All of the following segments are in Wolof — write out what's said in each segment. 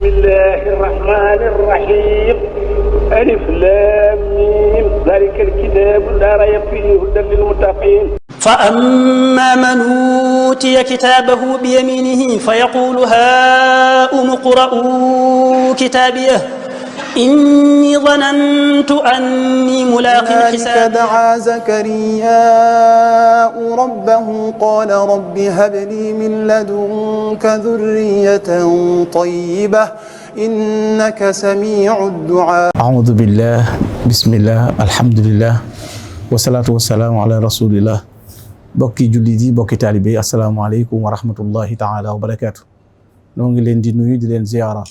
bismillahi rahmani rahim alif lam mim zalika alkitabu la rayba fihi hudan lilmuttaqin فأما من أوتي كتابه بيمينه فيقول هاؤم اقرءوا كتابيه إني ظننت أني ملاق حسابيه. دعا زكرياء ربه قال رب هب لي من لدنك ذرية طيبة إنك سميع الدعاء. أعوذ بالله بسم الله الحمد لله والصلاة والسلام على رسول الله. bokki jullit yi bokki taalibe yi asalaamaaleykum wa rahmatullahi taala wa barakaatu. noo ngi leen di nuyu di leen ziyaara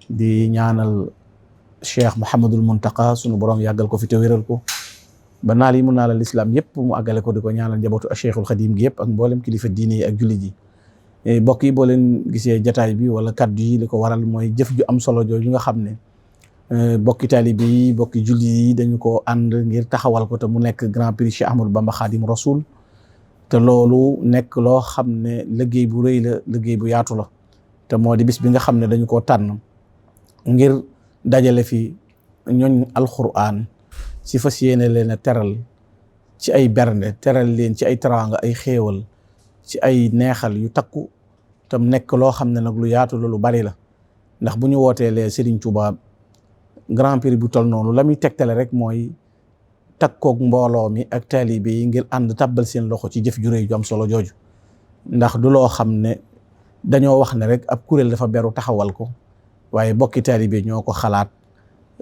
di ñaanal Cheikh Mouhamadul Muntaqa sunu borom yàggal ko fi te wéral ko ba naal yi mu naalal lislaam yëpp mu àggale ko di ko ñaanal njabootu Cheikhul Xadim gi yëpp ak mboolem kilifa diine yi ak jullit yi. bokk yi boo leen gisee jataay bi wala kaddu yi li ko waral mooy jëf ju am solo jooju nga xam ne bokki taalibe yi bokki jullit yi dañu ko ànd ngir taxawal ko te mu nekk Grand Prix Cheikh Ahmadou Bamba Khadim Rasoul. te loolu nekk loo xam ne liggéey bu rëy la liggéey bu yaatu la te moo di bis bi nga xam ne dañu koo tànn ngir dajale fi ñooñ alquran ci fas yéene leen a teral ci ay bernde teral leen ci ay teraanga ay xéewal ci ay neexal yu takku tam nekk loo xam ne nag lu yaatu la lu bari la ndax bu ñu wooteelee Serigne Touba Grand Prix bu tol noonu la muy tegtale rek mooy takkoog mbooloo mi ak taalibe yi ngir ànd tabbal seen loxo ci jëf ju réy ju am solo jooju ndax du loo xam ne dañoo wax ne rek ab kuréel dafa beru taxawal ko waaye bokki taalibe ñoo ko xalaat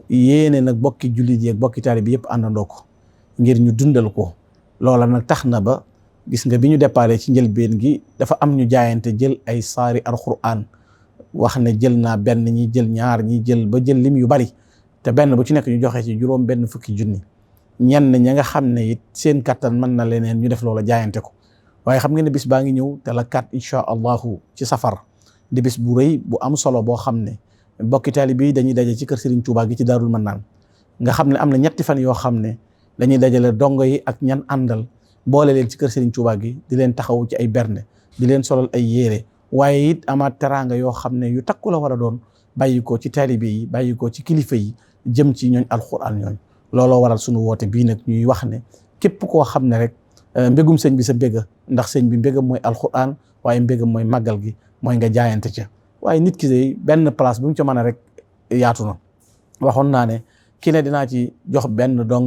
yéene nag bokki jullit yi ak bokki taalibe yëpp àndandoo ko ngir ñu dundal ko loola nag tax na ba gis nga bi ñu déparé ci njëlbeen gi dafa am ñu jaayante jël ay saari alquran wax ne jël naa benn ñi jël ñaar ñi jël ba jël lim yu bari te benn bu ci nekk ñu joxe ci juróom benn fukki junni ñenn ña nga xam ne it seen kattan mën na leneen ñu def loola jaayante ko waaye xam nga ne bis baa ngi ñëw te la kat incha allahu ci safar di bis bu rëy bu am solo boo xam ne bokki taalibe yi dañuy daje ci kër Serigne Touba gi ci Daarul Mannaan nga xam ne am na ñetti fan yoo xam ne dañuy dajale dongo yi ak ñan àndal boole leen ci kër Serigne Touba gi di leen taxaw ci ay bernde di leen solal ay yére waaye it amaat teraanga yoo xam ne yu takku la war a doon bàyyi ko ci taalibe yi bàyyi ko ci kilifa yi jëm ci ñooñ alquran ñooñ looloo waral sunu woote bii nag ñuy wax ne képp koo xam ne rek mbégum sëñ bi sa mbéga ndax sëñ bi mbégam mooy alquran waaye mbégam mooy màggal gi mooy nga jaayante ca waaye nit ki day benn place bu mu ca mën a rek yaatu na waxoon naa ne ki ne dinaa ci jox benn dong